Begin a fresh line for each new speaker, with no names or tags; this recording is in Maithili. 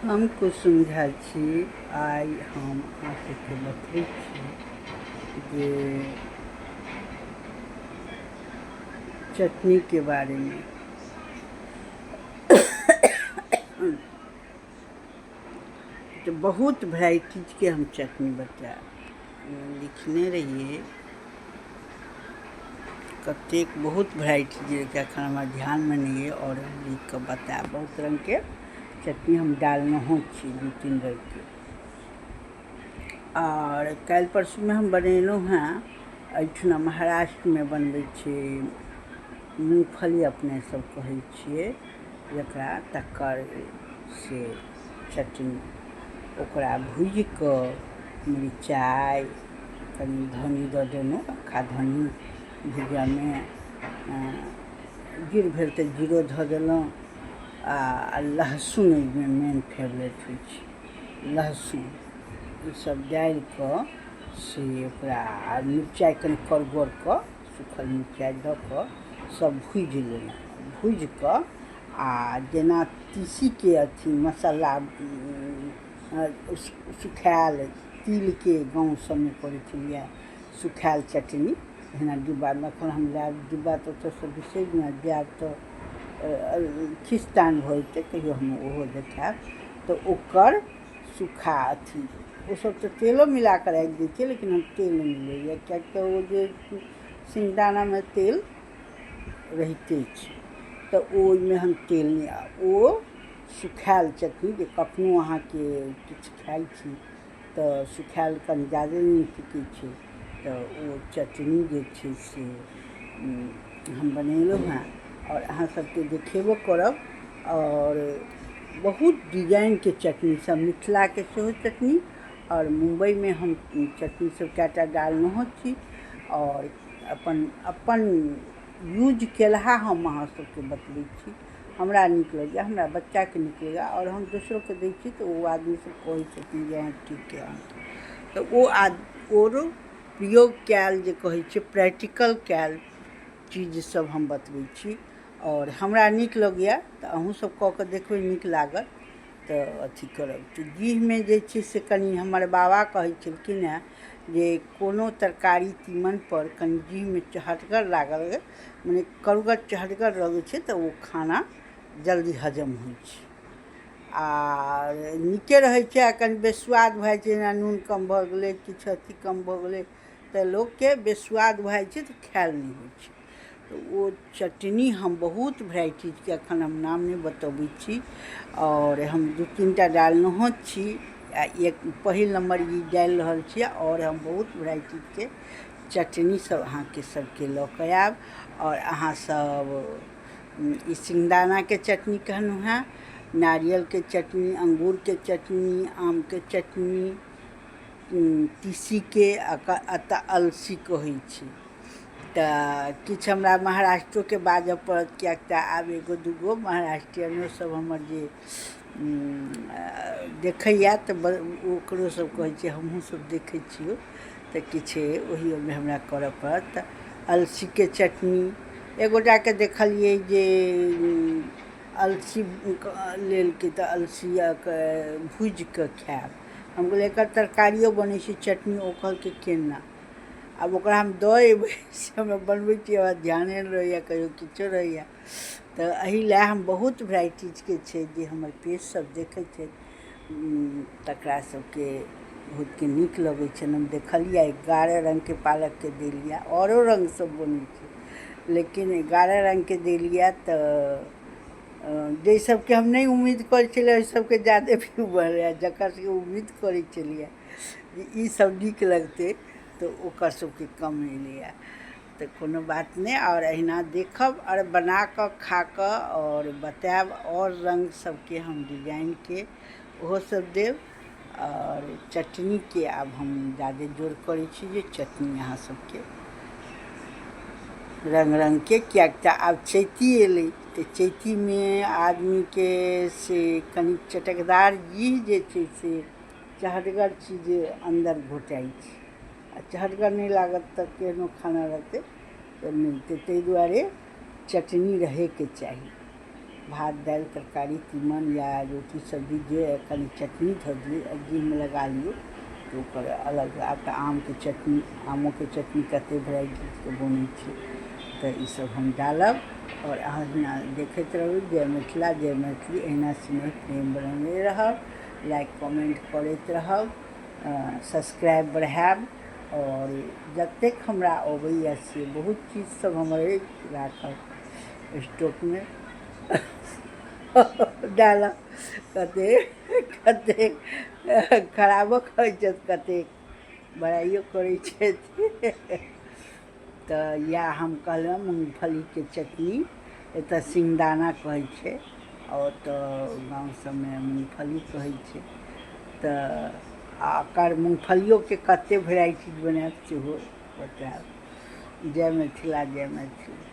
हम कुसुम झा छी। आइ हम अहाँ सबके बतबै छी जे चटनीके बारेमे। तऽ बहुत भेराइटीजके हम चटनी बतायब। लिखने रहियै कतेक बहुत भेराइटी जे एखन हमरा ध्यानमे नहि अइ, आओर हम लिख कऽ बतायब। बहुत रङ्गके चटनी हम डालनहो छी, 2-3 रङ्गके। आओर काल्हि परसूमे हम बनेलहुँ हेँ। एहिठिना महाराष्ट्रमे बनबै छै मूँगफली, अपने सब कहै छियै जकरा, तकर से चटनी। ओकरा भूजि कऽ मिरचाइ, कनि धनी दऽ देलहुँ, अक्खा धनी भुजऽमे। जीर भेल तऽ जीरो धऽ देलहुँ आ लहसुन एहिमे मेन फेवरेट होइ छै लहसुन। ईसभ डालि कऽ से ओकरा आ मिरचाइ कनि कड़गर कऽ सूखल मिरचाइ दऽ कऽ सभ भूजि लेलहुँ। भूजि कऽ आ जेना तीसीके अथी मसाला, सुखायल तिलके गाँव सभमे करै छलियै सुखायल चटनी एहिना डिब्बामे। एखन हम लायब डिब्बा तऽ ओतऽसँ बिसरि ने जायब तऽ खिस्तान भऽ जेतै। कहियो हम ओहो देखायब तऽ ओकर सूखा अथी। ओसभ तऽ तेलो मिला कऽ राखि दै छै, लेकिन हम तेल नहि मिलैए, किएकि तऽ ओ जे सिंगदानामे तेल रहिते छै, तऽ ओहिमे हम तेल नहि। आ ओ सुखायल चटनी जे कखनो अहाँके किछु खाइ छी तऽ सुखायल कनि ज्यादे नीक टिकै छै। तऽ ओ चटनी जे छै से हम बनेलहुँ हेँ आओर अहाँ सबके देखेबो करब। आओर बहुत डिजाइनके चटनी सब, मिथिलाके सेहो चटनी, आओर मुम्बइमे हम चटनी सब कएटा डालनहो छी। आओर अपन अपन यूज केलहा हम अहाँ सबके बतबै छी। हमरा नीक लगैए, हमरा बच्चाके नीक लगैए, आओर हम दोसरोके दै छी तऽ ओ आदमी सब कहै छथिन जे हँ ठीक अइ अहाँके। तऽ ओ आओरो प्रयोग कयल जे कहै छै, प्रैक्टिकल कयल चीज सब हम बतबै छी आओर हमरा नीक लगैए, तऽ अहूँ सब कऽ कऽ देखबै, नीक लागत तऽ अथी करब। तऽ जीहमे जे छै से कनि हमर बाबा कहै छलखिन हेँ जे कोनो तरकारी तीमनपर कनि जीहमे चहटगर लागल, मने कड़ुगर चहटगर लगै छै, तऽ ओ खाना जल्दी हजम होइ छै आ नीके रहै छै। आ कनि बेसुआद भऽ जाइ छै, जेना नून कम भऽ गेलै, किछु अथी कम भऽ गेलै, तऽ लोकके बेसुआद भऽ जाइ छै तऽ खायल नहि होइ छै। तऽ ओ चटनी हम बहुत भेराइटीजके एखन हम नाम नहि बतबै छी, आओर हम 2-3 टा डालनहो छी आ एक पहिल नम्बर ई डालि रहल छी। आओर हम बहुत भेराइटीजके चटनी सब अहाँके सबके लऽ कऽ आयब। आओर अहाँ सब ई सिंगदानाके चटनी कहलहुँ हेँ, नारियलके चटनी, अंगूरके चटनी, आमके चटनी, तीसीके, एतऽ अलसी कहै छै। तऽ किछु हमरा महाराष्ट्रोके बाजऽ पड़त, किएक तऽ आब एगो दूगो महाराष्ट्रियनो सब हमर जे देखैया तऽ ओकरो सब कहै छै हमहूँ सब देखै छियौ, तऽ किछु ओहियोमे हमरा करऽ पड़त। अलसीके चटनी एगोटाके देखलियै जे अलसी लेलकै तऽ अलसीके भूजि कऽ खायब। हम कहलियै एकर तरकारियो बनै छै चटनी। ओ कहलकै केना? आब ओकरा हम दऽ एबै से हमरा बनबै छी, हमरा ध्याने नहि रहैया, कहियो किछो रहैया। तऽ एहि लए हम बहुत भेराइटीजके छै जे हमर पेज सब देखै छै, तकरा सबके बहुतके नीक लगै छनि। हम देखलियै 11 रङ्गके पालकके देलियै, आओरो रङ्ग सब बनै छै, लेकिन 11 रङ्गके देलियै तऽ जाहि सबके हम नहि उम्मीद करै छलियै ओहि सबके ज्यादे व्यू बढ़लै। जकर सबके उम्मीद करै छलियै जे ई सब नीक लगतै तऽ ओकर सबके कम एलैया। तऽ कोनो बात नहि, आओर अहिना देखब आओर बनाकऽ खाकऽ आओर बतायब। आओर रङ्ग सबके हम डिजाइनके ओहो सब देब। आओर चटनीके आब हम ज्यादे जोर करै छी जे चटनी अहाँ सबके रङ्ग रङ्गके, किएक तऽ आब चैती एलै तऽ चैतीमे आदमीके से कनि चटकदार जीह जे छै से चहटगर चीज अन्दर घोटाइ छै, आ चहटगर नहि लागत तऽ केहनो खाना रहतै तऽ मिलतै। ताहि दुआरे चटनी रहैके चाही। भात दालि तरकारी तीमन या रोटी सब्जी जे कनि चटनी धऽ दियौ, जीभमे लगा लियौ तऽ ओकर अलग। आब तऽ आमके चटनी, आमोके चटनी कते वेराइटीके बनै छै। तऽ ईसभ हम डालब आओर अहाँ अहिना देखैत रहू। जय मिथिला, जय मैथिली। अहिना स्नेह प्रेम बनौने रहब, लाइक कमेंट करैत रहब, सब्सक्राइब बढ़ायब। आओर जतेक हमरा अबैए से बहुत चीजसभ हमर अछि राखल स्टॉकमे, डालब। कतेक कतेक खराबो कहै छथि, कतेक बड़ाइयो करै छथि। तऽ इएह हम कहलहुँ, मूँगफलीके चटनी एतऽ सिङ्गदाना कहै छै आओर तऽ गाँव सबमे मूँगफली कहै छै। तऽ एकर मूँगफलियोके कते वेराइटी बनायब सेहो बतायब। जय मिथिला, जय मैथिली।